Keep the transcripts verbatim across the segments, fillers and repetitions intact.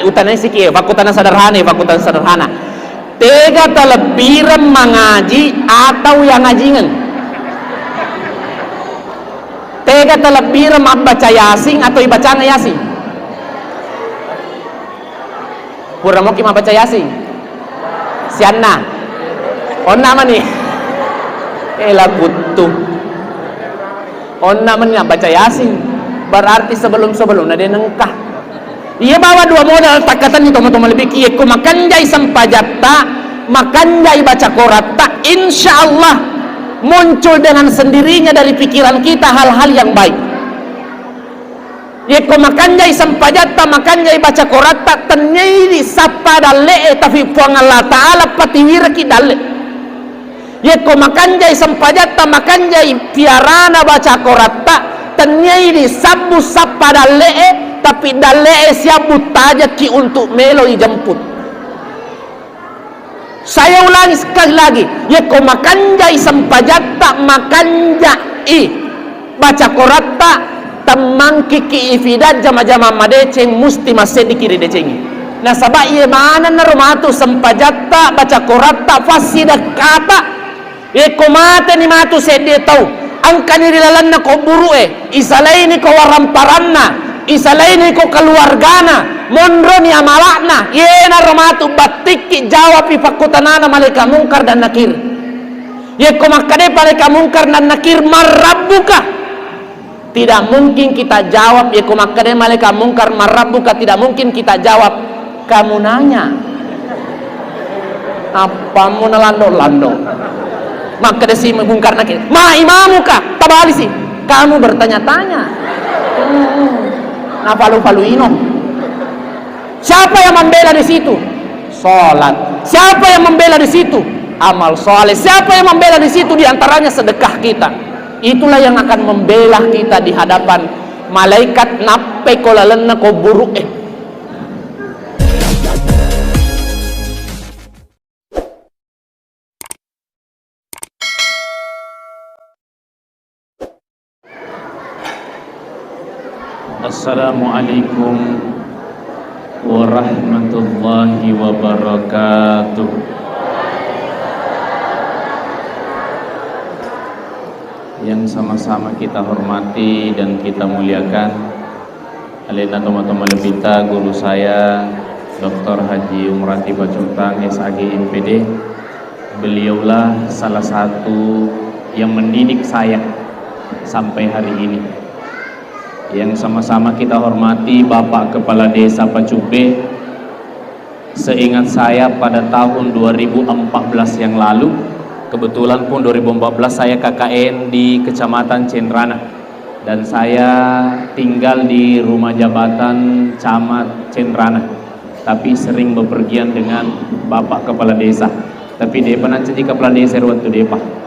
Utanai siki, eh, fakkutana sederhana, eh, fakkutana sederhana. Tega talebbireng mangaji atau yang ngajingeng? Tega talebbireng mabbaca Yasin atau ibacanga Yasin? Pura moki mabbaca Yasin? Sianna. Onna mani. Ela kuttu. Onna mani mabbaca Yasin. Berarti sebelum-sebelumna de nengka. Iya bawa dua modal takkatenni tomatoa malebbiku, yekko makanjai sempajatta, makanjai baca koratta, insya Allah muncul dengan sendirinya dari pikiran kita hal-hal yang baik. Yekko makanjai sempajatta, makanjai baca koratta, tenniaidi sappa dalle'e, tapi Puang Allah Ta'ala patiwiraki dalle. Yekko makanjai sempajatta, makanjai piarana baca koratta, tenniaidi sabbu sappa dalle'e, tapi dalle'e siabbu tajakki untuk melo ijemput. Saya ulangi sekali lagi, yekko makanjai sempajatta, makanjai baca koratta, temmangkiki ifida jama-jama madeceng, musti masseddiki ri decengnge. Nasaba iye manennaro matu sempajatta, baca koratta, fassidekkata. Yekko mateni matu seddie tau, engkani ri lalenna kuburu'e, isalaini ko waramparanna, isalaini ko keluargana, monroni amala'na, yenaro matu battikki jawapi pakkutanana malaika Mungkar dan Nakir. Yekko makkeda malaika Mungkar dan Nakir, "Man rabbuka?" Tidak mungkin kita jawab, yekko makkeda malaika Mungkar, "Man rabbuka?" Tidak mungkin kita jawab, "Kamu nanya." Apammu nalando-lando? Makkeda si Mungkar Nakir, "Ma imamuka?" Tabalisi, "Kamu bertanya-tanya." Hmm. Nafalu-faluino. Siapa yang membela di situ? Salat. Siapa yang membela di situ? Amal saleh. Siapa yang membela di situ? Di antaranya sedekah kita. Itulah yang akan membela kita di hadapan malaikat nappai ko lalenna kuburu'e. Assalamualaikum warahmatullahi wabarakatuh. Yang sama-sama kita hormati dan kita muliakan, alena tomatoa malebbita, guru saya, Doktor Haji Umrati Pacutang, S A G, M P D. Beliaulah salah satu yang mendidik saya sampai hari ini. Yang sama-sama kita hormati Bapak Kepala Desa Pacubbe, seingat saya pada tahun dua ribu empat belas yang lalu, kebetulan pun dua ribu empat belas saya K K N di Kecamatan Cenrana. Dan saya tinggal di rumah jabatan Camat Cenrana, tapi sering bepergian dengan Bapak Kepala Desa. Tapi depa nancaji Kepala Desa ri wettu depa.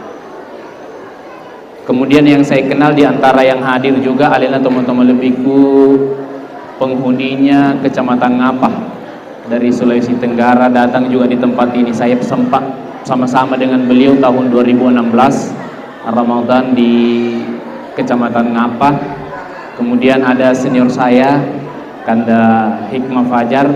Kemudian yang saya kenal di antara yang hadir juga, alena tomatoa malebbiku, penghuninya Kecamatan Ngapah dari Sulawesi Tenggara datang juga di tempat ini. Saya sempat sama-sama dengan beliau tahun dua ribu enam belas Ramadan di Kecamatan Ngapah. Kemudian ada senior saya, Kanda Hikmah Fajar.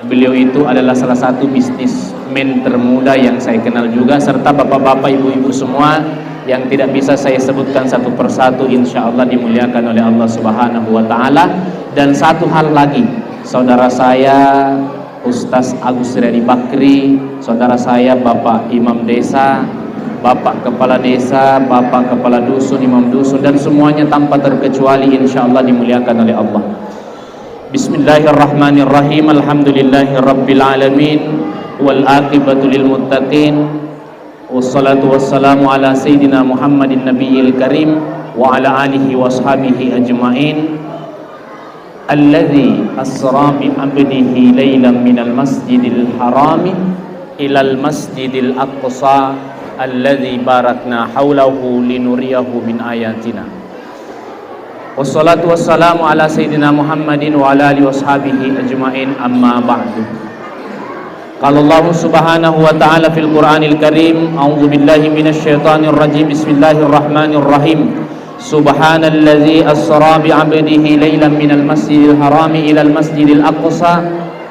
Beliau itu adalah salah satu bisnismen termuda yang saya kenal juga, serta bapak-bapak, ibu-ibu semua yang tidak bisa saya sebutkan satu persatu, insya Allah dimuliakan oleh Allah Subhanahu wa Ta'ala. Dan satu hal lagi, saudara saya Ustaz Agus Riyadi Bakri, saudara saya Bapak Imam Desa, Bapak Kepala Desa, Bapak Kepala Dusun, Imam Dusun, dan semuanya tanpa terkecuali, insya Allah dimuliakan oleh Allah. Bismillahirrahmanirrahim. Alhamdulillahi rabbil alamin. Wal aqibatu lil muttaqin. Wassalatu wassalamu ala sayyidina Muhammadin nabiyil karim wa ala alihi wa ashabihi ajma'in. Alladzi asra bi abdihi lailan minal masjidil harami ilal masjidil aqsa alladzi barakna haulahu linuriyahu min ayatina. Wassalatu wassalamu ala sayyidina Muhammadin wa ala alihi washabihi ajma'in, amma ba'du. Qala Allahu subhanahu wa ta'ala fil Qur'anil Karim, a'udzu billahi minasy syaithanir rajim. Bismillahirrahmanirrahim. Subhanalladzi asra bi 'abdihi lailan minal masjidil harami ilal masjidil aqsa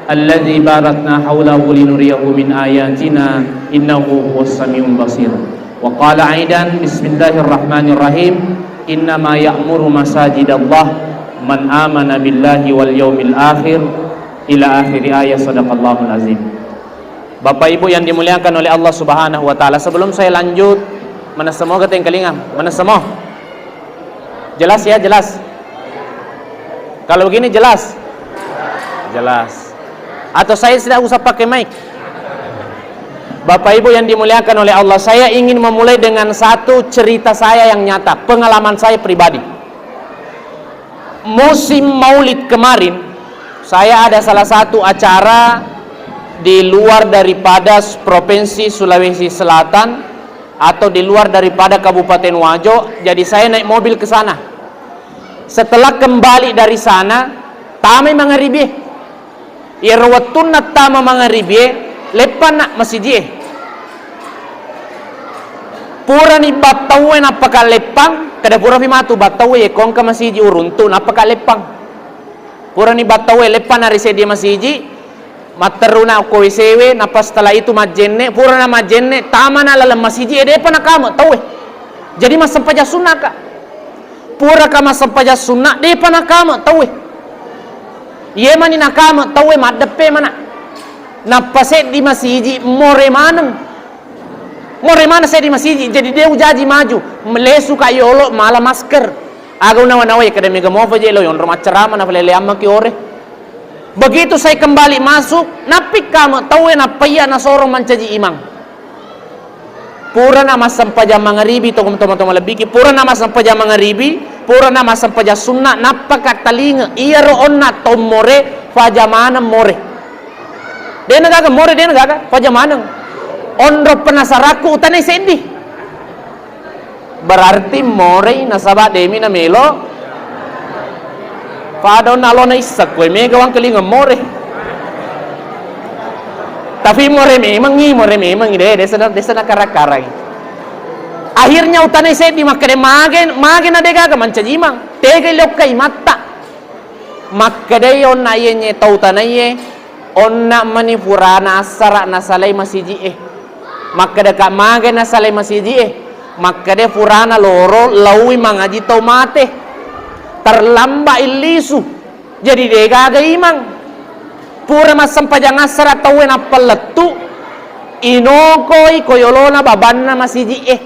alladzi barakna haulahu linuriyahu min ayatina innahu huwas samiul basir. Wa qala aidan, bismillahirrahmanirrahim, innama ya'muru masajidallah man amana billahi wal yaumil akhir, ila akhiri ayat, sadaqallahul azim. Bapak Ibu yang dimuliakan oleh Allah Subhanahu wa Ta'ala, sebelum saya lanjut, mana semoga tengkalinga, mana semua? Jelas ya, jelas. Kalau begini jelas? Jelas. Atau saya tidak usah pakai mic? Bapak Ibu yang dimuliakan oleh Allah, saya ingin memulai dengan satu cerita saya yang nyata, pengalaman saya pribadi. Musim Maulid kemarin, saya ada salah satu acara di luar daripada s-, Provinsi Sulawesi Selatan atau di luar daripada Kabupaten Wajo, jadi saya naik mobil ke sana. Setelah kembali dari sana, tamai mangaribi. Iyaro wettunna tama mangaribie, leppanna masiji e. Purani battauwe nappa kalleppang, kada purapi matu battauwe, ye kongka masiji uruntu nappa kalleppang. Purani battauwe, leppana ri seddi masiji, matteruna okko W C we, nappa setelah itu majjenne, purana majjenne, tamana laleng masiji e, depa nakame tauwe. Jadi massempajang sunna ka. Puraka massempajang sunna, depa nakame tauwe. Iye mani nakame tauwe, maddeppe mana. Nappa seddi masiji more maneng. More maneng seddi masiji, jadi de ujaji maju. Melesu ka yolo mala masker. Aga unawa-nawai kada mega mofa je lo yonro maccarama na falele amma ki ore. Begitu saya kembali masuk, nappi kame tauwe nappa iya nasoro mancaji imang. Purana massempajang mangaribi, to-, tomatoa malebbiki, purana massempajang mangaribi, purana massempajang sunna, nappa ka talinge, iyaro onna tommore, faja maneng more. Dena gaga more, dena gaga, faja maneng. Onro penasarakku utanai seddi. Berarti morei nasaba demi namelo. Pada onna alona issek koe mega wangkelinga more. Tapi more memengi, more memengi de, desa, desa nakara-karai. Akhirnya utanai seddi makkeda mage, mage na degaga mancaji imang. Tega lokkai matta. Makkedai onna iye nye tau tanaiye, onna mani purana assara nasalai masiji e. Makkeda ka mage nasalai masiji e, makkeda purana loro laui mangaji tau mate. Terlambat illisu. Jadi degaga imang. Pura massempajang assara tauwe nappa lettu, inokoi ko yolona babanna masiji e.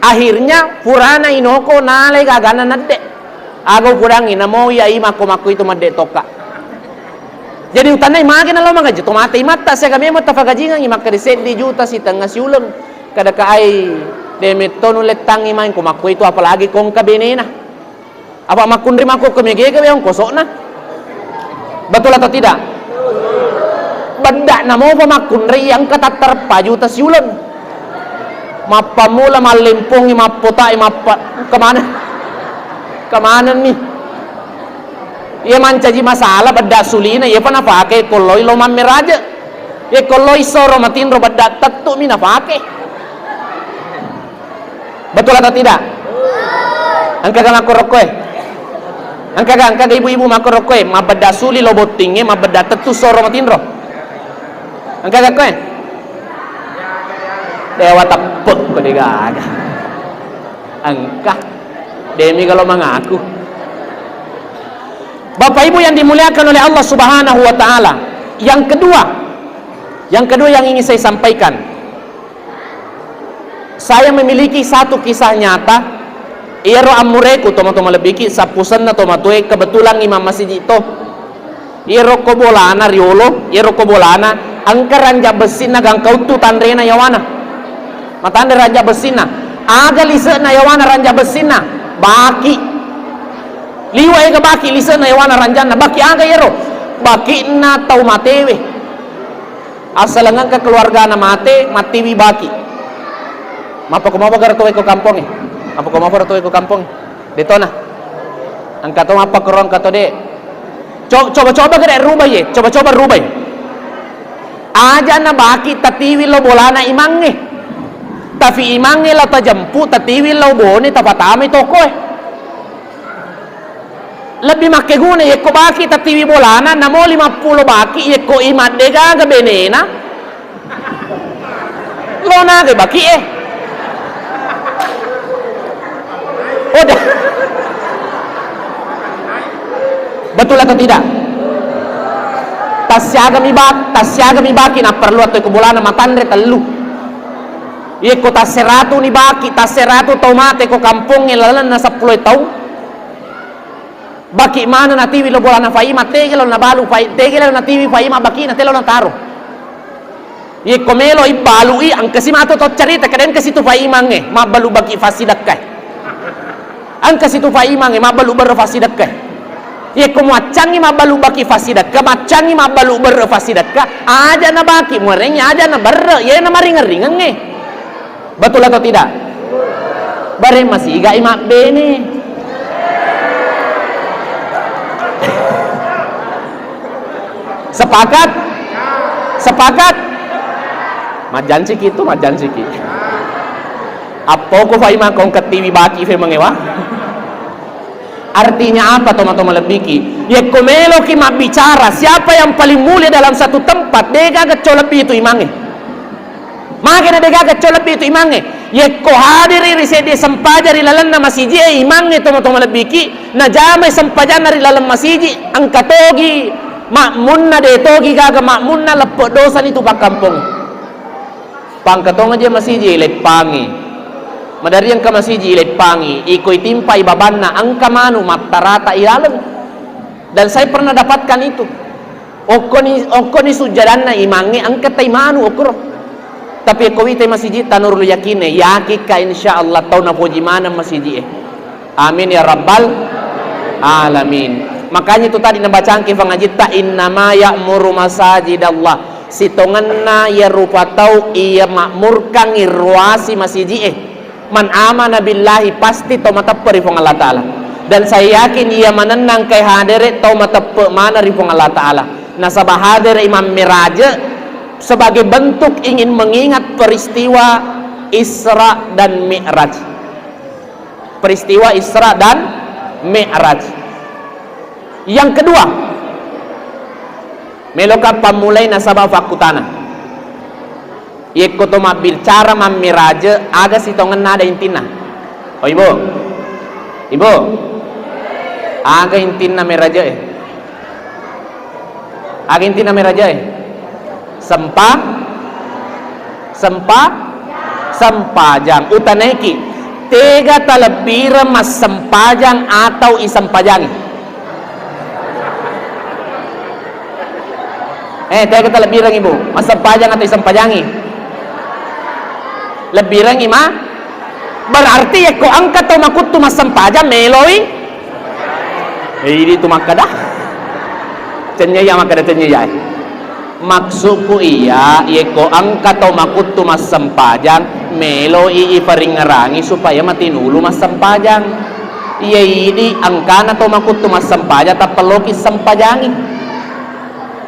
Akhirnya purana inoko nalai gagana nadde. Aga upudangi namo iya ima ko makko itu madde tokka. Jadi utannai mage nalo mangaji to mate imatta siaga memang tafagajingangi makkeda seddi juta sitengnga siuleng. Kada ka ai de metto nulettangi main ko makko itu apalagi kongka benena. Apa makkunri makko ke megega weong kosokna? Betul atau tidak? Bedda namopa makkunrai engka tattareppa juta siuleng. Mappamula mallempongi mappotai mappa kemana? Kemana nih? Iya mancaji masalah bedda sulina, iya pa napake kolloi lo mammeraje. Iya kolloi soro matinro bedda tettu mi napake. Betul atau tidak? Engkaga makkorokkoe? Engkaga, engkaga ibu-ibu makkorokkoe? Mabbedda suli lo bottingnge, mabbedda tettu soro matinro. Engkaga koe? Dewa teppek ko degaga. Engka. Demi kalau mengaku. Bapak Ibu yang dimuliakan oleh Allah Subhanahu wa Ta'ala, yang kedua, yang kedua yang ingin saya sampaikan, saya memiliki satu kisah nyata. Iyaro ammureku, tomatoa malebbiki, sappusenna tomatoe, kebetulan imam masiji to. Iyaro ko bolana riolo, iyaro ko bolana engka ranja bessinna gangka uttu tanrena yawana. Matanre ranja bessinna. Aga lise'na yawana ranja bessinna? Baki. Liwa ega baki lise'na yawana ranjanna. Baki aga iyaro? Baki'na tau matewe. Assaleng engka keluargana mate, mattiwi baki. Mappako mapagara tauwe ko kampongnge? Mappako mapagara tauwe ko kampongnge? Detona. Engka to mappakoro, engka to de. Co-, coba-coba gare rubai ye, coba-coba rubai. Aja na baki tatiwi lo bolana imangnge. Tapi imangnge lao tajempu, tatiwi lao Bone, tapatamai tokoe. Lebbi makkeguna yekko baki tatiwi bolana, namo limappulo baki yekko imang degaga benena. Lo naga baki e. Oh, da-, betul atau tidak? Tassiagami bak-, tassiagami baki napperlu atau ko bolana matanre tellu. Yekko tasseratu ni baki, tasseratu tau mate ko kampongnge lalenna seppulo taung. Baki maneng natiwi lo bolana Faima, tege lo nabalu Fai-, tege lo natiwi Faima bakina telo nataro. Yekko melo ibbalui, engka si matu to carita, kada engka situ Faimangnge mabbalu baki fassidekkae. Engka situ Faimangnge mabbalu berre fassidekkae. Yekko muaccangi mabbalu baki fassidekka, maccangi mabbalu berre fassidekka, aja na baki muarengngi, aja na berre, yena maringeng-ringengnge. Betul atau tidak? Bare masiga i mabbene. Sepakat? Sepakat? Majjanciki itu, majjanciki. Appoko Faima kong ketiwi baki fe mengewa. Artinya apa, toma-toma lebbiki? Yekko meloki mabbicara, siapa yang paling mulia dalam satu tempat, degaga co lebbi itu imangnge. Magena degaga co lebbi itu imangnge. Yekko hadiri ri seddi sempajang ri lalenna masiji e imangnge, toma-toma lebbiki, najamai sempajanna ri laleng masiji, engka togi makmunna, de togi gaga makmunna, leppe dosani tu pakkampong. Pangka tonga je masiji ileppangi. Madari engka masiji ileppangi, iko itimpai babanna, engka manu mattarata ilaleng. Dan saya pernah dapatkan itu. Okkoni, okkoni sujjadanna imangnge, engka tai manu okkoro. Tapi ko witai masiji, tanurul yakinne, yakikka insya Allah tau napoji maneng masiji e. Amin ya rabbal alamin. Makanya itu tadi nabacangki fangajitta, innama ya'muru masajidallah. Sitongenna iya rupa tau iya makmurkangngi ruasi masiji e. Man amana billahi, pasti to mateppe ri Puang Allah Ta'ala. Dan saya yakin iya manenna engkai hadere to mateppe maneng ri Puang Allah Ta'ala. Nasaba hadere Imam Miraje sebagai bentuk ingin mengingat peristiwa Isra dan Mi'raj. Peristiwa Isra dan Mi'raj. Yang kedua, meloka pammulai nasaba fakkutana. Yekko to mabbicara mammiraje, aga sitongenna ada intinna? Oh, Ibu. Ibu. Aga intinna miraje e? Aga intinna miraje e? Sempa-, sempa-, sempajang. Utanaiki, tega talebbireng massempajang atau isempajangi? Eh, tega talebbireng, Ibu? Massempajang atau isempajangi? Lebbirengngi ma? Berarti yekko engka tau makuttu massempajang, meloi? Eh, idi tu makkeda. Cennyaya makkeda cennyaya. Maksudku iya, yekko engka tau makuttu massempajang, meloi iparingngerangi supaya matinulu massempajang. Iya idi engkana tau makuttu massempajang, tappa loki sempajangi.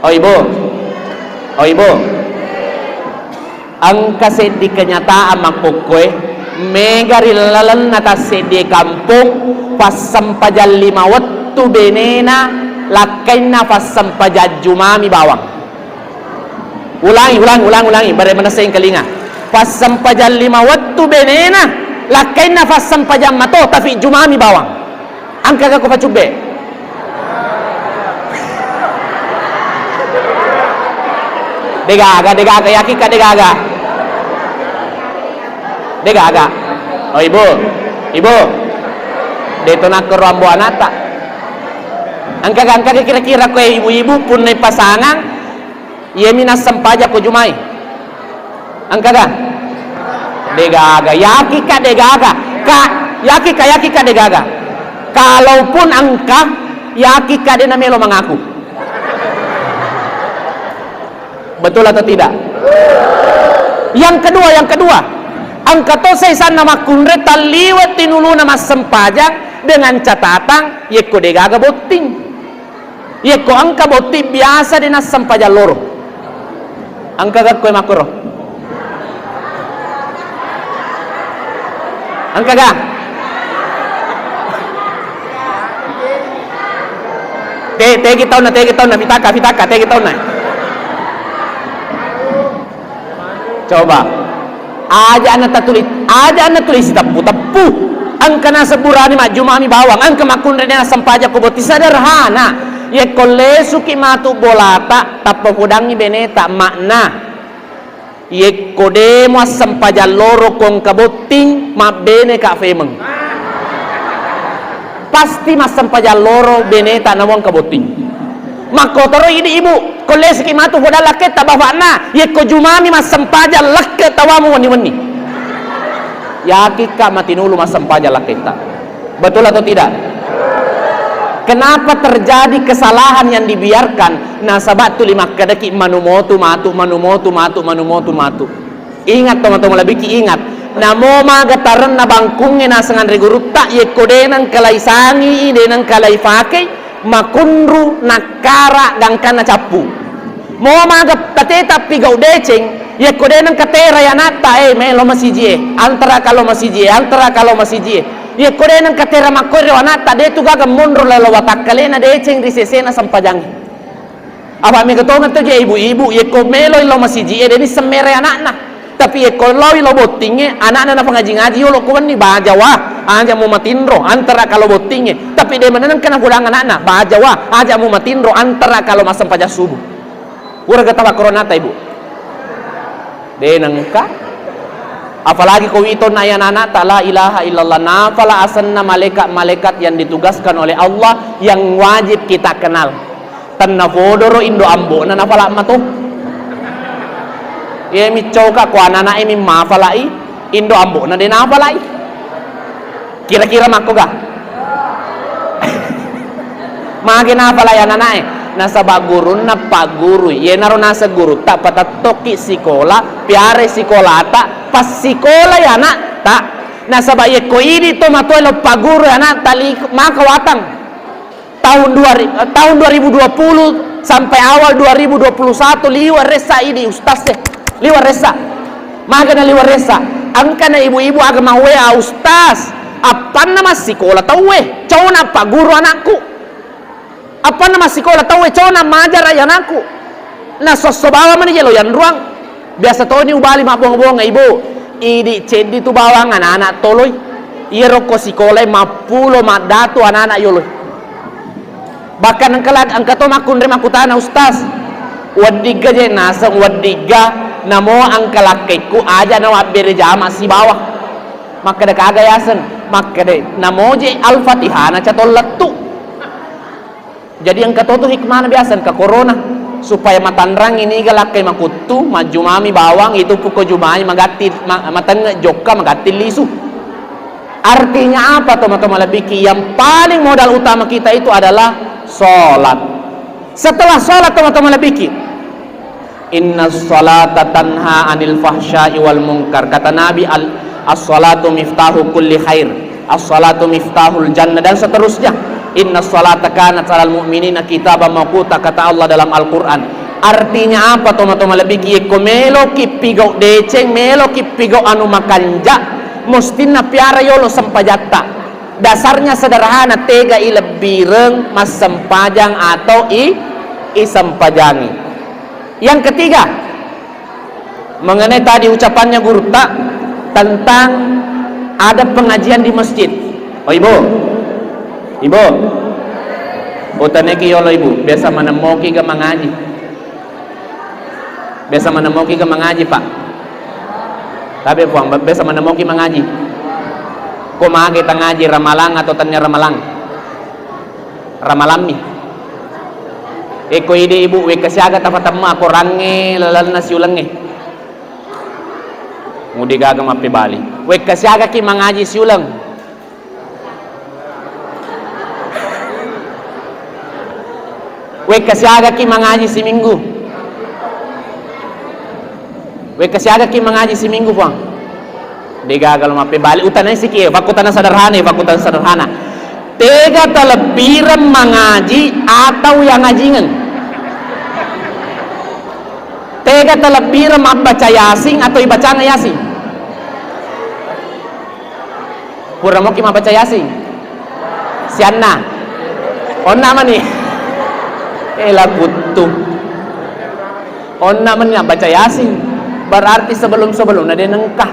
Oi, Bu. Oi, Bu. Engka seddi kenyataan makkokkoe, mega ri lalenna tasseddie kampong, passempajang lima wettu benena, lakkainna passempajang jumami bawang. Ulangi, ulangi, ulangi, ulangi, bare manesseng kalinga. Passempajang lima wettu benena, lakkainna passempajang mato, tapi jumami bawang. Engkaga ko pacubbe? Degaga, degaga, yakikka degaga. Degaga. Oh, Ibu. Ibu. De to nakkero ambo anata. Engkaga, engkaga kira-kira koe ibu-ibu punna ipasangang, iyemi nassempajang ko jumai. Engkaga? Degaga. Yakikka degaga. Ka, yakikka, yakikka degaga. Kalaupun engka, yakikka de namelo mangaku. Betul atau tidak? Yang kedua, yang kedua, engka to saisanna makkunrai talliwe tinuluna massempajang dengan catatan yekko degaga botting. Yekko engka botting biasa de nassempajang loro. Engkaga koe makkoro? Engka ga? Te, tegi taunna, tegi taunna, fitaka, fitaka, tegi taunna. Coba. Aja' na tatuli, aja' na tulisi teppu-teppu. Engka naseng burane majjumami bawang, engka makkunrai na sempajang ko botting, sederhana. Yekko lesuki matu bolata, tappa podangngi beneta, makna. Yekko demo assempajang loro ko engka botting, mabbeneka femeng. Pasti massempajang loro beneta namo engka botting. Makkotoro idi, Ibu, ko lesuki matu podang lakketta, bapakna, yekko jumami massempajang lakke tawamu wenni-wenni. Yakikka matinulu massempajang lakketta. Betul atau tidak? Kenapa terjadi kesalahan yang dibiarkan? Nasaba tuli makkedaki manumotu matu, manumotu matu, manumotu matu. Ingat, tomatoa malebbiki, ingat. Namo maga tarenna bangkungnge naseng anre gurutta, yekko de nengka laisangi, de nengka laifakei, makunru, nakkara, gangkanna cappu. Mo maga tateta pigau deceng, yekko de nengka terai anatta, eh, melo masiji e, antara kalo masiji e, antara kalo masiji e. Yekko de nengka tera makkoi ro anatta, de tu gaga monro lalo watakkalena deceng ri sesena sempajangnge. Apa mega tongeng to je ibu-ibu, yekko meloi lao masiji e, de nisseng merai anakna. Tapi yekko laoi lao bottingnge, anakna napangaji-ngaji yolo ko wenni, baja wa, aja mu matinro, antara kalo bottingnge. Tapi de maneng engka napodang anakna, baja wa, aja mu matinro, antara kalo massempajang subuh. Pura ga taba koronata, Ibu? De nengka. Apalagi ko witonna ayana anakta, la ilaha illallah, nafala asenna malaikat-malaikat yang ditugaskan oleh Allah yang wajib kita kenal. Tenna fodoro indo ambo'na nafala mato. Iye miccoka ko anana e mi mafalai, indo ambo'na de nafalai. Kira-kira makko ga? Mage nafalai anana e? Nasaba gurunna paggurui. Yenaro naseng gurutta, patettokki sikola, piarai sikolata, passikolai anakta. Nasaba yekko idi to matoa lo paggurui anakta, li-, maka watang. Tahun dua ri-, eh, tahun dua ribu dua puluh sampai awal dua ribu dua puluh satu liwe' ressa idi ustaz e. Liwe' ressa. Magana liwe' ressa. Engkana ibu-ibu aga mau W A, "Ustaz, appanna massikola tauwe? Cona pagguru anakku. Appanna massikola tauwe? Cona majara anakku." Nasosso bawang mani jelo yanruang. Biasa toni ubali mabbonga-bonga, "Ibu, idi ceddi tu bawang anak-anak toloi. Iyaro ko sikolai mappulo maddatu anak-anak yoloi." Bahkan engka la-, engka to makkunrai makkutana, "Ustaz, weddigga je naseng, weddigga namo engka lakkaikku aja nawabbere jama sibawa." Makkeda, "Kaga yaseng?" Makkeda, "Namo je Al-Fatihana catollettu." Jadi engka to tu hikmahna biasa engka corona, supaya matanrangi niga lakkai makuttu, majjumami bawang, itu pukko jumai magatti, ma-, matenge jokka magatti lisu. Artinya apa, tomatoa malebbiki? Yang paling modal utama kita itu adalah sholat. Setelah sholat, tomatoa malebbiki, "Inna sholata tanha anil fahsya'i wal munkar." Kata Nabi, "Al-, as-sholatu miftahu kulli khair. As-sholatu miftahul jannah," dan seterusnya. "Inna sholata kanat alal mu'minina kitaban mauquta," kata Allah dalam Al-Quran. Artinya apa, tomatoa malebbiki? Yekko meloki pigau deceng, meloki pigau anu makanja, mustinna piara yolo sempajatta. Dasarnya sederhana, tega ilebbireng massempajang atau i-, isempajangi. Yang ketiga, mengenai tadi ucapannya gurutta tentang ada pengajian di masjid. Oh, Ibu. Ibu. Utaneki yolo, Ibu, biasa manemmoki ga mangaji? Biasa manemmoki ga mangaji, Pak? Tabe, Puang, biasa manemmoki mangaji? Ko mage tangaji, ramalang atau tania ramalang? Ramalammi. Eko ide Ibu, wekka siaga tapatemma akorangnge lalenna siulengnge. Mudi gaga mappebali. Wekka siagaki mangaji siuleng. Wekka siagaki mangaji siminggu. Wekka siagaki mangaji siminggu, Puang? Degaga lo mappebali. Utanai siki, eh, fakkutana sederhana, eh, fakkutana sederhana. Tega talebbireng mangaji atau yang ngajingeng? Tega talebbireng mabbaca Yasin atau ibacana Yasin? Pura moki mabbaca Yasin? Sianna. Onna mani. Ela kuttu. Onna mani nabbaca Yasin. Berarti sebelum-sebelumna de nengka.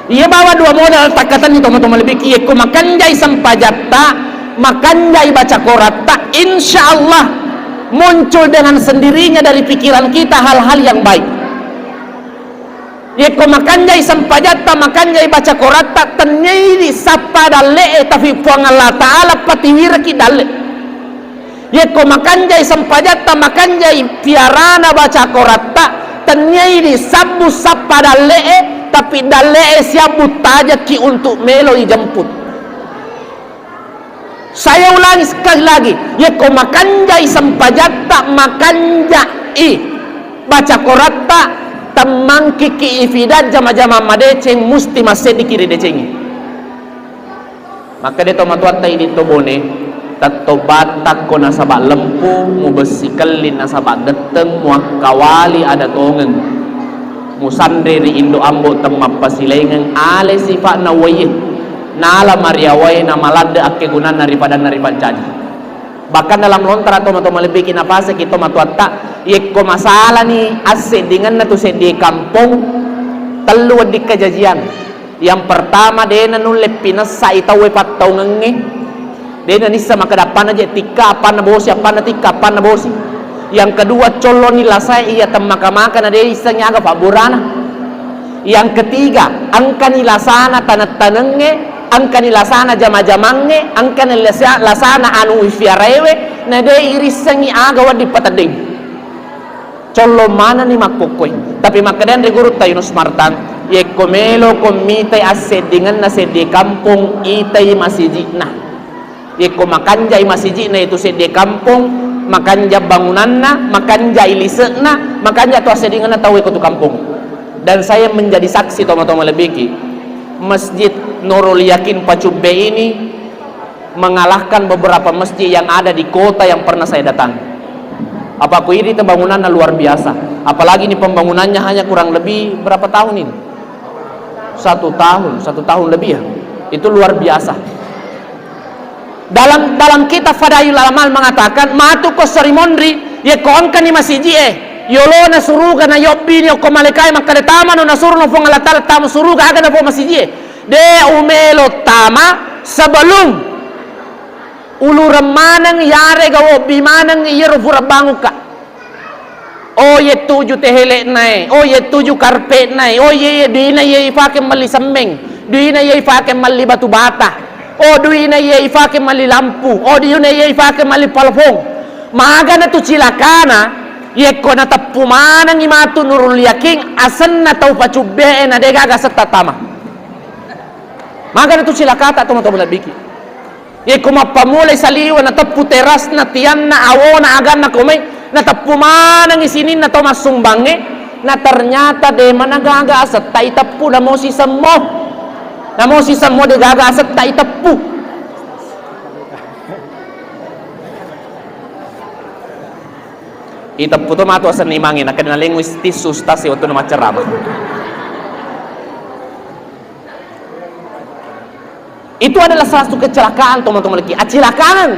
Iya bawa dua modal takkatenni tomatoa malebbiki, yekko makanjai sempajatta, makanjai baca koratta, insya Allah muncul dengan sendirinya dari pikiran kita hal-hal yang baik. Yekko makanjai sempajatta, makanjai baca koratta, tenniaidi sappa dalle'e, tapi Puang Allah Ta'ala patiwiraki dalle. Yekko makanjai sempajatta, makanjai piarana baca koratta, tenniaidi sabbu sappa dalle'e, tapi dalle'e siabbu tajaki untuk melo ijemput. Saya ulangi sekali lagi, yekko makanjai sempajatta, makanjai baca koratta, temmangkiki ifida jama-jama madeceng, musti masseddiki ridecengi. Makkeda tomatoatta idi to Bone, tetto battakko nasaba lempu, mubessi kelling nasaba getteng, muakkawali ada tongeng. Musanre ri indo ambo temmappasilaingeng ale sifa'na uwaiye. Nala mariawae namaladde akkegunanna ri padanna ripancaji. Bahkan dalam lontara tomatoa malebbiki napaseki tomatoatta, yekko masalani asseddingenna tu seddie kampong, tellu wedding kajajiang. Yang pertama, de nanulle pinessai tauwe pattaungengnge. De nanissa makkeda appanna je tikka, appanna bosi, appanna tikka, appanna bosi. Yang kedua, colloni lasae iya temmaka-maka na de issengngi aga pabburana. Yang ketiga, engkani lasana taneng-tanengnge, engkani lasana jama-jamangnge, engkani lasa-, lasana anu ifiaraewe, na de irissengngi aga wedding pateddeng. Collong manenni makkukkue. Tapi makkedaeng ri gurutta Yunus Martang, yekko meloko mitai asseddingenna seddie kampong, itai masiji'na. Yekko makanjai masiji'na itu seddie kampong, makanja bangunanna, makanjai lise'na, makanja to asseddingenna tauwe ko tu kampong. Dan saya menjadi saksi tomatoa malebbiki, Masjid Nurul Yakin Pacubbe ini mengalahkan beberapa masjid yang ada di kota yang pernah saya datang. Apa ku iri bangunanna luar biasa. Apalagi ini pembangunannya hanya kurang lebih berapa tahun ini? Satu tahun, satu tahun lebih ya. Itu luar biasa. Dalam, dalam kitab Fadailul Amal mengatakan, matu ko seri monri, yekko engkani masiji'e, yolona suruga na yobbini okko malaikae makkeda tamano, nasurono Puang Allah Ta'ala tama suruga, aga na Puang masiji'e. De umelo tama sebelum ulureng maneng yarega wobbi maneng iyaro pura bangukka. Oh, yettuju tehele'nae, oh, yettuju karpe'nae, oh, ye, ye, duina ye ifake melli semmeng, duina ye ifake melli batu bata, oh, duina ye ifake melli lampu, oh, duina ye ifake melli palfong. Magana tu cilakana, yekko nateppu manengi matu Nurul Yakin, asenna tau pacubbe'e na degaga setta tama. Magana tu cilakata tomatoa malebbiki. Yekko mappamulai saliweng nateppu terasna, tianna, awona, aganna komai, nateppu manengi sininna tau massumbangnge, na ternyata de managaga asetta iteppu, namo sisemmo. Namo sisemmo degaga asetta iteppu. Iteppu to matu asenna imangnge, nakkeda nalengui tissu ustaz e wettunna maccarama. Itu adalah salah satu kecelakaan, tomatoa malebbiki. Acilakang.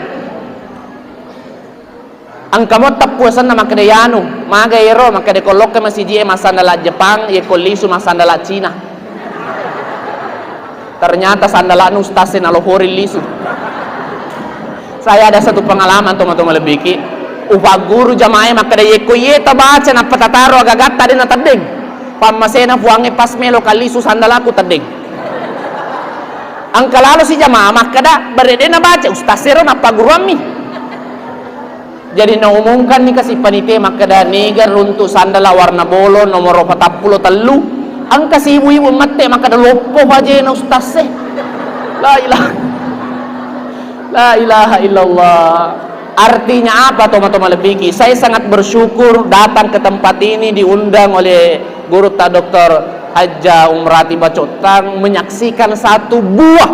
Engka mo teppu asenna makkeda yanu, maga ero, makkeda ko lokka masiji e massandala Jepang, yekko lisu massandala Cina. Ternyata sandala'na ustaz e nalohori lisu. Saya ada satu pengalaman, tomatoa malebbiki. Upagguru jamaah e makkeda, yekko iye tabaca nappa tataro agagatta de nateddeng. Pammasena Puangnge pas melo kallisu sandalaku teddeng. Engka lalo si jamaah makkeda, bare de nabaca, ustaz ero nappagguruammi. Jadi naumumkanni kasi panitia makkeda, niga runtu sandala warna bolong nomoro patappulo tellu. Engka si ibu-ibu mette makkeda, loppo pajena ustaz e. La ilaha, la ilaha illallah. Artinya apa, tomatoa malebbiki? Saya sangat bersyukur datang ke tempat ini, diundang oleh Gurutta Doktor Hajjah Umrati Bacottang, menyaksikan satu buah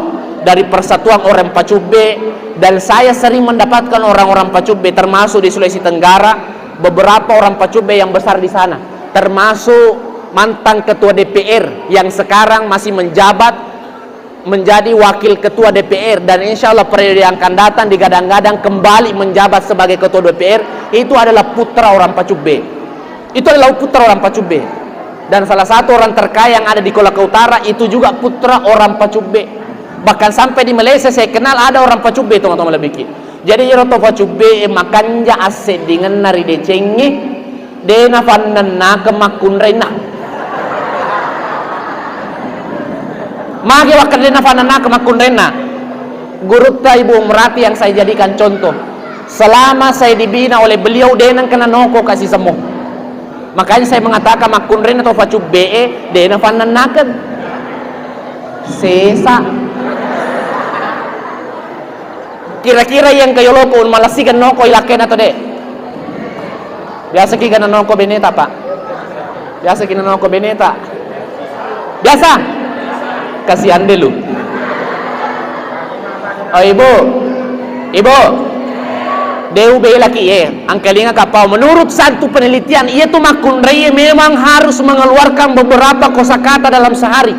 dari persatuan orang Pacubbe, dan saya sering mendapatkan orang-orang Pacubbe, termasuk di Sulawesi Tenggara, beberapa orang Pacubbe yang besar di sana, termasuk mantan ketua D P R yang sekarang masih menjabat, menjadi wakil ketua D P R, dan insya Allah periode yang akan datang digadang-gadang kembali menjabat sebagai ketua D P R, itu adalah putra orang Pacubbe. Itu adalah putra orang Pacubbe. Dan salah satu orang terkaya yang ada di Kolaka Utara itu juga putra orang Pacubbe. Bahkan sampai di Malaysia saya kenal ada orang Pacubbe, teman-teman lebih. Jadi iyaro to Pacubbe e makanja asseddingenna ri decengnge, de nafannennakeng makkunrainna. Magi wakkeda de nafannennakeng makkunrainna? Gurutta Ibu Umrati yang saya jadikan contoh. Selama saya dibina oleh beliau, de nengka nanoko kasi semmo. Makanya saya mengatakan makkunrainna to Pacubbe e, de nafannennakeng. Sesa. Kira-kira yang kayoloko malessi gennoko ilakkena to de? Biasa ki gennoko beneta, Pak? Biasa ki nonoko beneta? Biasa? Kasihan deh lu. Oh, Ibu. Ibu. De ubelaki e. Angkalinga kapau. Menurut satu penelitian, iya tu makkunrai memang harus mengeluarkan beberapa kosakata dalam sehari.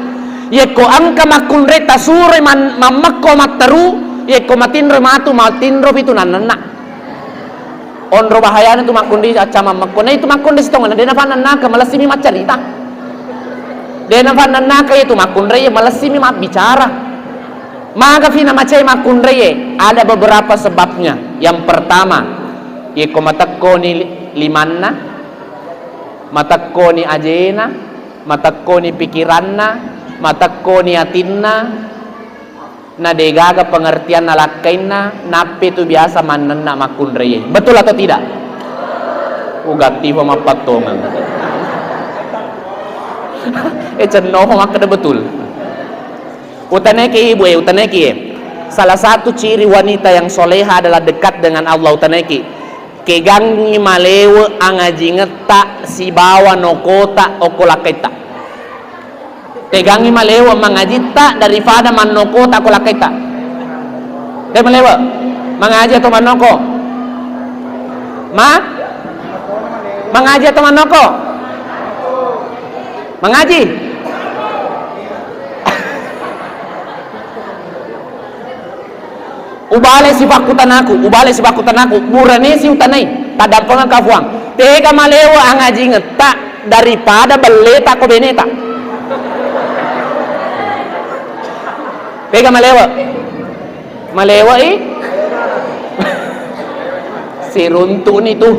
Yekko engka makkunrai tasuroi man-, mammekko matteru, yekko matinro matu, matinro pitu nannenna. Onro bahayana tu makkunrai acca mammekko. Na itu makkunrai sitongenna, de nafannennaka, malessimi maccarita. De nafannennaka itu makkunrai, malessimi mabbicara. Magafi namacai makkunrai e? Ada beberapa sebabnya. Yang pertama, yekko matekkoni li-, limanna, matekkoni ajena, matekkoni pikiranna, matekkoni atinna, na degaga pengertianna lakkainna, nappi tu biasa mannenna makkunrai e. Betul atau tidak? Ugatti fa mappattongeng. Eh, cenno fa makkeda betul. Utanaiki, Ibu e, utanaiki e. Salah satu ciri wanita yang soleha adalah dekat dengan Allah. Utanaiki. Kegangngi malewe angajingetta sibawa nokota okko lakkaitta. Tegangngi malewe mangajitta daripada mannokota okko lakkaitta. De malewe. Mangaji atau mannoko? Ma? Mangaji atau mannoko? Mangaji. Ubale sipakkutanaku, ubale sipakkutanaku, buranesi utanai, taddampengeng ka Fuang. Tega malewa angajingetta daripada belleta ko beneta. Tega malewa? Malewa i? Siruntu'ni tu.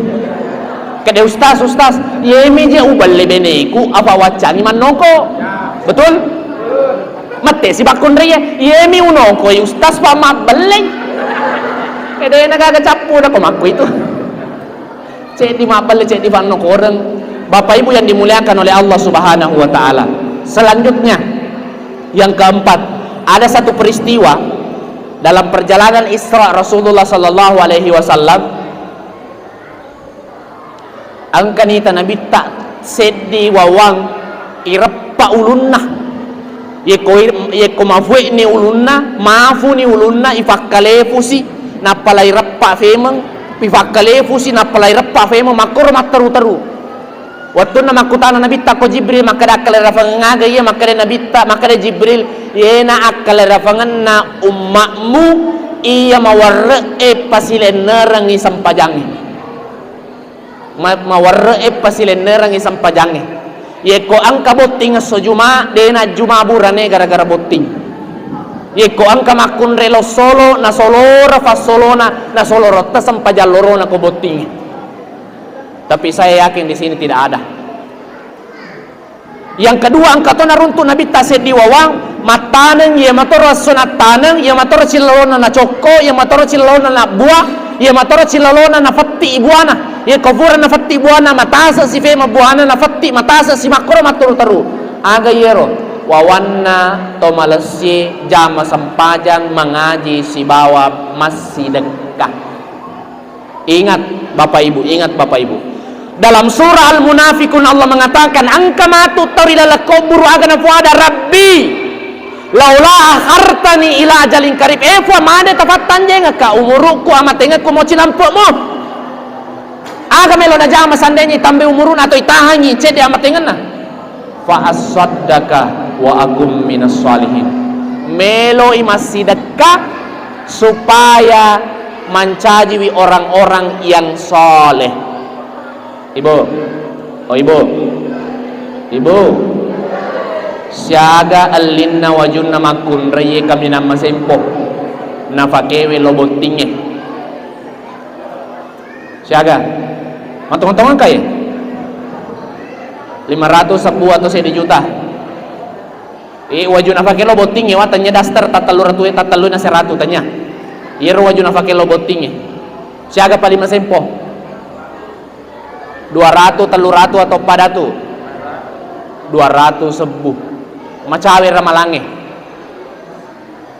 Kede ustaz, ustaz, yemi je ubelle beneku, apa waccangi mannoko. Betul? Mette si bakkunraiye, iyemi unokoi ustaz pa mabbelleng. Edena gaga cappu na ko makku itu. Ceddi mabbelle, ceddi fannokoreng. Bapak Ibu yang dimuliakan oleh Allah Subhanahu wa Ta'ala. Selanjutnya, yang keempat, ada satu peristiwa dalam perjalanan Isra Rasulullah Sallallahu Alaihi Wasallam. Engkani ta Nabitta seddi wawang ireppa ulunna. Yekko ir-, yekko mafue'ni ulunna, mafuni ulunna, ifakkalefusi, nappa laireppa femeng, ifakkalefusi, nappa laireppa femeng, makkoro matteru-teru. Wettunna makkutana Nabitta ko Jibril, makkeda, akkalerafengeng aga iya? Makkeda Nabitta, makkeda Jibril, yena akkalerafangenna umma'mu iya mawarre'e pasilennerengngi sempajangnge. Ma-, mawarre'e pasilennerengngi sempajangnge. Yekko engka botting esso Juma, de najjuma burane gara-gara botting. Yekko engka makkunrai lossolo, nasoloro fassolona, nasolorotta sempajang lorona ko bottingnge. Tapi saya yakin di sini tidak ada. Yang kedua, engka to naruntu Nabitta seddi wawang, mattaneng, iya matoro esso nattaneng, iya matoro cillalona nacokko, iya matoro cillalona nabbua, iya matoro cillalona nafetti buana. Iya ko pura nafetti buana, matase si fema buana, nafetti matase si makkoro matteru-teru. Aga iyaro? Wawanna to malessie, jama sempajang, mangaji sibawa massidekka. Ingat, Bapak Ibu, ingat, Bapak Ibu. Dalam surah Al-Munafiqun, Allah mengatakan, engka matu tau ri laleng kuburu aga nafuada, "Rabbi, laula akhartani ila ajalin qarib." Eh, Puang, mane tafattanjengekka umurukku, amatengekku mo cilampe'mu. Aga melo najama seandainya itambai umuruna atau itahangi cedde amatengenna? Fa assaddaqa wa akum minas salihin. Meloi massidekka supaya mancajiwi orang-orang yang soleh. Ibu, oh ibu, ibu, siaga ellinna wajunna makkunrai kaminang masempo nafakewe lo bottingnge? Siaga? Matongeng-tongeng ka ye? Lima ratus, sebbu atau seddi juta? Eh, waju nafake lo bottingnge, wa, tanya daster, tattellu ratu, tattellu na seratu, tanya. Iyero waju nafake lo bottingnge. Siaga paling masempo? Dua ratu, tellu ratu atau padatu? Dua ratu sebbu. Macawe ramalangnge.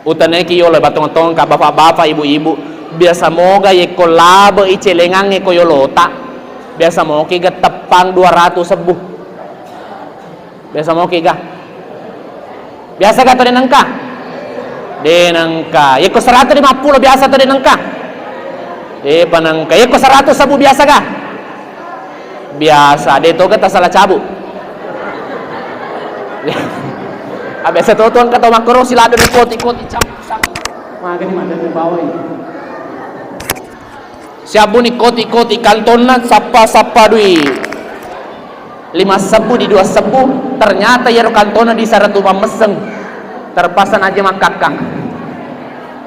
Utaneki yolo batong-tongeng ka bapak-bapak, ibu-ibu. Biasa moga yekko labe i celengangnge ko yolota. Biasa moki ga teppang dua ratu sebbu. Biasa moki ga? Biasa ga to de nengka? De nengka. Yekko seratu lima puluh biasa to de nengka? De pa nengka. Yekko seratu sebbu biasa ga? Biasa. De to ga tasala cabu. Ah, biasa to tu engka to makkoro si lado ni koti-koti cabu. Magani madani bawai. Siabbuni koti-koti kantonna, sappa-sappa dui lima sebbu di dua sebbu, ternyata iyaro kantonna di saratu mammesseng. Terpaksa naja makkakkang.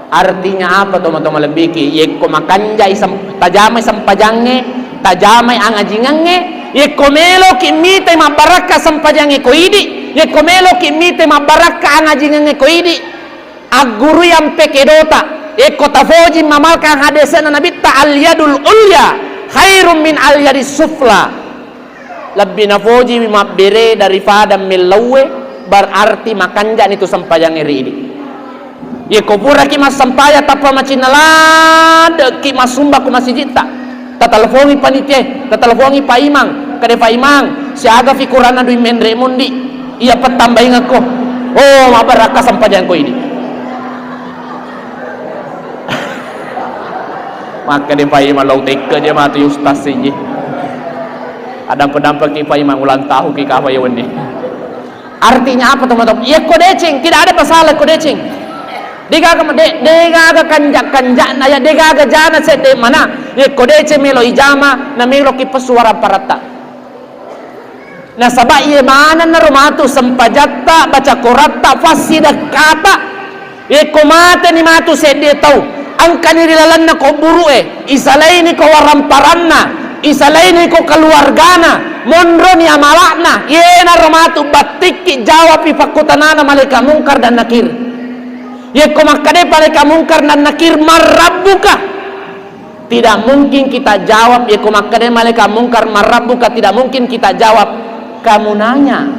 Artinya apa, tomatoa malebbiki? Yekko makanjai sem-, tajamai sempajangnge, tajamai angajingengnge, yekko meloki mitai mabbarakka sempajangnge ko idi, yekko meloki mitai mabbarakka angajingengnge ko idi, Aggurui ampe kedota, yekko tafoji mamalkang hadesena Nabitta, "Al yadul ulya khairum min al yadis sufla." Lebbi nafojiwi mabbere daripada mellauwe, berarti makanjani tu sempajangnge ri idi. Yekko puraki massempajang tappa macinna ladde'ki massumba ku masijitta, tatelepongi panitia, tatelepongi Pak Imang, kade Pak Imang, siaga fikuranna dui menre mundi. Iya pettambaingekko. Oh, mabbarakka sempajangko idi. Makkeda Pak Imang, lao tekke je matu ustaz siji. Adampe-dampeki Pak Imang, ulang tahun ki kapa ya wenni. Artinya apa, teman-teman? Iya ko deceng, tidak ada masalah ko deceng. Degaga de-, degaga kanjak-kanjakna ya, degaga jana sedde mana. Iya ko deceng melo ijama, na melo ki pesuara paratta. Nasaba iye manenna ro matu sempajatta, baca koratta, fassidekkata. Yekko mateni matu seddie tau, engkani ri lalenna kuburu'e, isalaini ko waramparanna, isalaini ko keluargana, monroni amala'na, yenaro matu battikki jawapi pakkutanana malaika mungkar dan nakir. Yekko makkeda malaika mungkar dan nakir, "Man rabbuka?" Tidak mungkin kita jawab, yekko makkeda malaika mungkar, "Man rabbuka?" Tidak mungkin kita jawab, "Kamu nanya."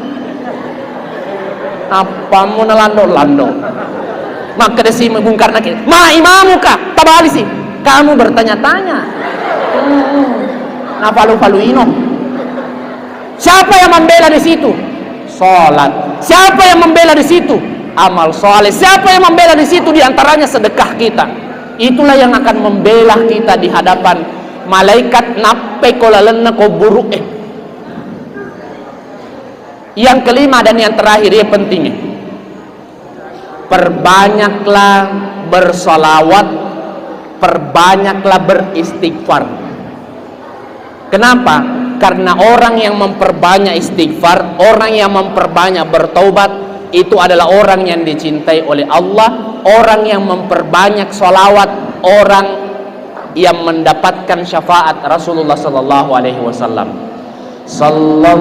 Apammu nalando-lando? Makkeda si mungkar nakir, "Ma imamuka?" Tabalisi, "Kamu bertanya-tanya." Hmm. Napalu-paluino. Siapa yang membela di situ? Salat. Siapa yang membela di situ? Amal saleh. Siapa yang membela di situ? Di antaranya sedekah kita. Itulah yang akan membela kita di hadapan malaikat nappai ko lalenna kuburu'e. Yang kelima dan yang terakhir, yang pentingnya. Perbanyaklah bersalawat, perbanyaklah beristighfar. Kenapa? Karena orang yang memperbanyak istighfar, orang yang memperbanyak bertaubat, itu adalah orang yang dicintai oleh Allah, orang yang memperbanyak salawat, orang yang mendapatkan syafaat Rasulullah sallallahu alaihi wasallam. Sallallahu,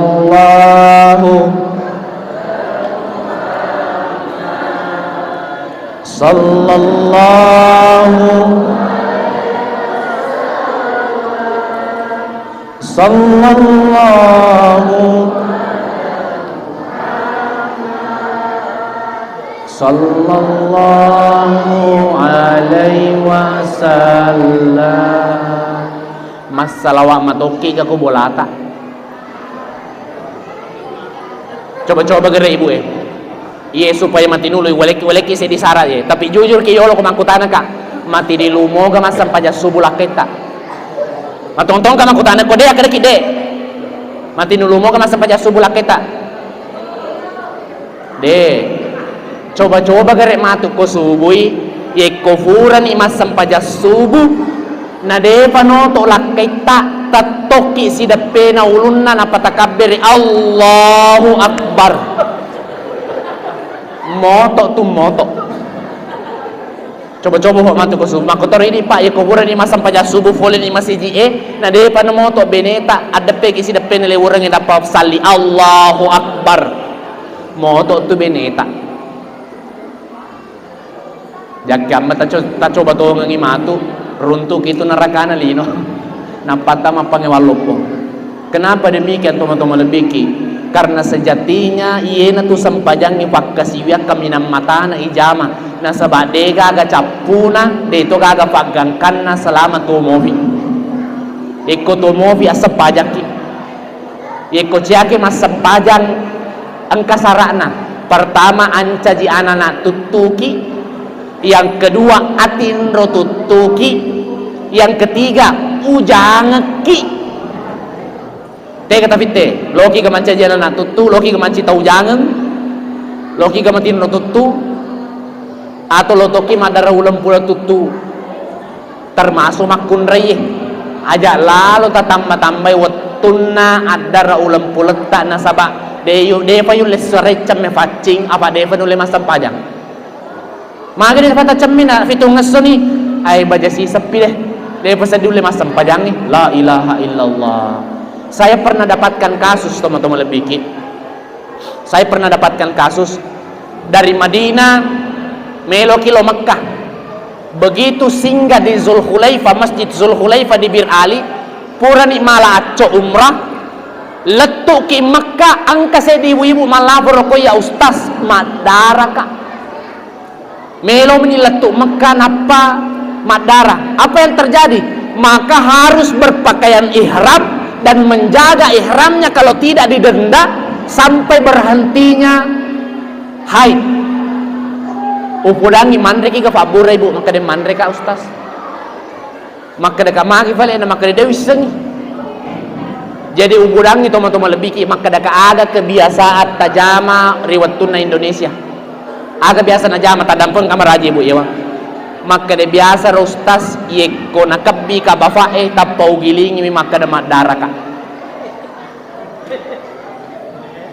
sallallahu, sallallahu, sallallahu alaihi wasallam. Massalawa matokki ga ko bolata. Coba-coba gere ibu e. Iye supaya matinulu, walekki-walekki seddi sara ye. Tapi jujur ki yolo ko makkutana ka, matinilu moga massempajang subuh lakketta? Matongtong ka makkutana ko de, akkedaki de. Matinilu moga massempajang subuh lakketta? De. Coba-coba gare matu ko subui, yekko furani massempajang subuh, na depa noto lakkaitta, tettokki sideppena ulunna, nappa takabbere, "Allahu Akbar." Moto tu moto. Coba-coba ho matu ko subuh. Makkotoro idi, Pak, yekko furani massempajang subuh, foleni masiji e, na depa namoto beneta, addeppeki sideppena le urengnge, nappa salli, "Allahu Akbar." Moto tu beneta. Jakke amma taco-, tacoba tongengi matu, runtuki tu nerakana lino. Nappa tama pangewang loppo. Kenapa demikian, tomatoa malebbiki? Karena sejatinya iyena tu sempajangnge pakkasiwiang kaminang matana ijama, nasaba de gaga cappuna, de to gaga paggangkanna selama tuo mofi. Ikko tuo mofi assempajakki. Yekko ciaki massempajang, engka sara'na. Pertama, ancaji anana tuttuki. Yang kedua, atinro tuttuki. Yang ketiga, ujangekki. Tega tafitte, loki ga mancaji anana tuttu, loki ga manci tau ujangeng, loki ga matinro tuttu, atau lotoki maddara uleng pula tuttu. Termasuk makkunraie. Aja lalo tatamba-tambai wettunna addara uleng puletta, nasaba de yu-, defa yulle sarecceng mefaccing, apa defa nulle massempajang. Magi de fata cemmina fitung essoni, ai baja siseppi de. Defa seddi ulle massempajangi. La ilaha illallah. Saya pernah dapatkan kasus, tomatoa malebbiki. Saya pernah dapatkan kasus dari Madinah, meloki lo Mekkah. Begitu singgah di Zulhulaifa, Masjid Zulhulaifa di Bir Ali, purani mala acco umrah, lettuki Mekkah, engka seddi ibu-ibu mallaporo ko, "Ya Ustaz, maddaraka." Melo meni lettu Mekkah nappa maddara. Apa yang terjadi? Maka harus berpakaian ihram dan menjaga ihramnya, kalau tidak didenda sampai berhentinya haid. Upodangi, "Manreki ga fabbura, Ibu?" Makkeda, "Manreka, Ustaz." Makkedaka, "Magi fale?" Na makkeda, "De wissengi." Jadi ubudangngi tomatoa malebbiki, makkedaka, "Aga kebiasaan tajama ri wettunna Indonesia? Aga biasa najama, taddampeng kamaraji, Bu, yewang?" Makkeda, "Biasa ro, Ustaz, yekko nakebbika bafa'e, tappa ugilingimi makkeda maddaraka."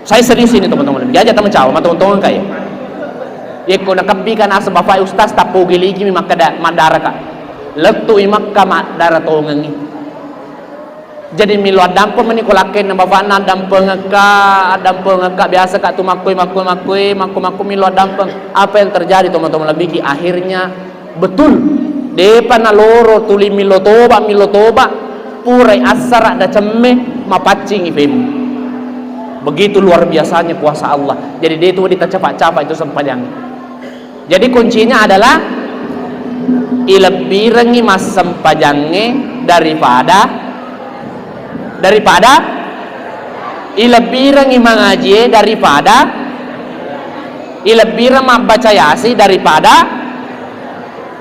Saya serius ini, teman-teman. Jaja tamacawa, matongtongeng kai. Yekko nakebbika naseng bafai Ustaz, tappo geligimi makkeda maddaraka. Lettui Makka maddara tongengi. Jadi millo addampeng meni ko lakkainna bafakna, addampengekka, addampengekka, biasa ka tu makkoi, makkoi, makkoi, makko, makko millo addampeng. Apa yang terjadi, teman-teman, lebih ki akhirnya Betul, depa naloro tuli millo toba, millo toba, purai assara dacemme, mapaccingi femu. Begitu luar biasanya kuasa Allah. Jadi, de tu wedding tacapa-capa itu sempajang. Jadi, kuncinya adalah ilebbirengngi massempajangnge daripada, daripada ilebbirengngi mangajie daripada ilebbireng mabbaca Yasin daripada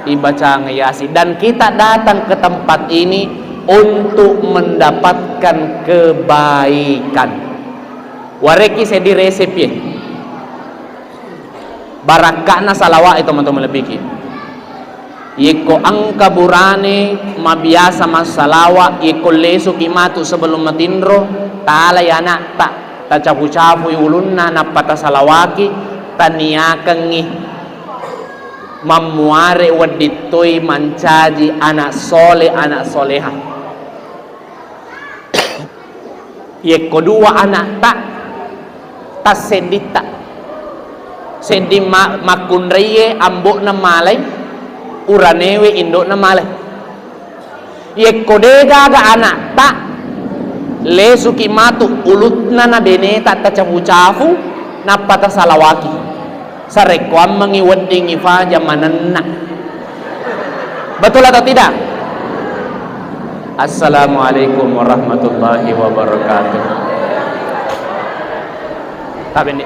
ibacang Yasin. Dan kita datang ke tempat ini untuk mendapatkan kebaikan. Wareki seddi resep ye. Barakka'na salawat itu, teman-teman, lebih ki. Yekko engka burane mabiasa massalawa, yekko lesuki matu sebelum matinro, talai ana'ta, tacapu-capui ulunna, nappa tasalawaki, taniakengngi mammuare wedding toi mancaji anak soleh, anak soleha. Yekko dua ana'ta, tassedditta. Sedding ma-, makkunraie ambo'na malai, uranewe indo'na malai. Yekko degaga ana'ta, lesuki matu ulunna na beneta tacafu-cafu, nappa tasalawaki. Sarekkoammengngi weddingngi faja manenna. Betul atau tidak? Assalamualaikum warahmatullahi wabarakatuh. Tabe ni.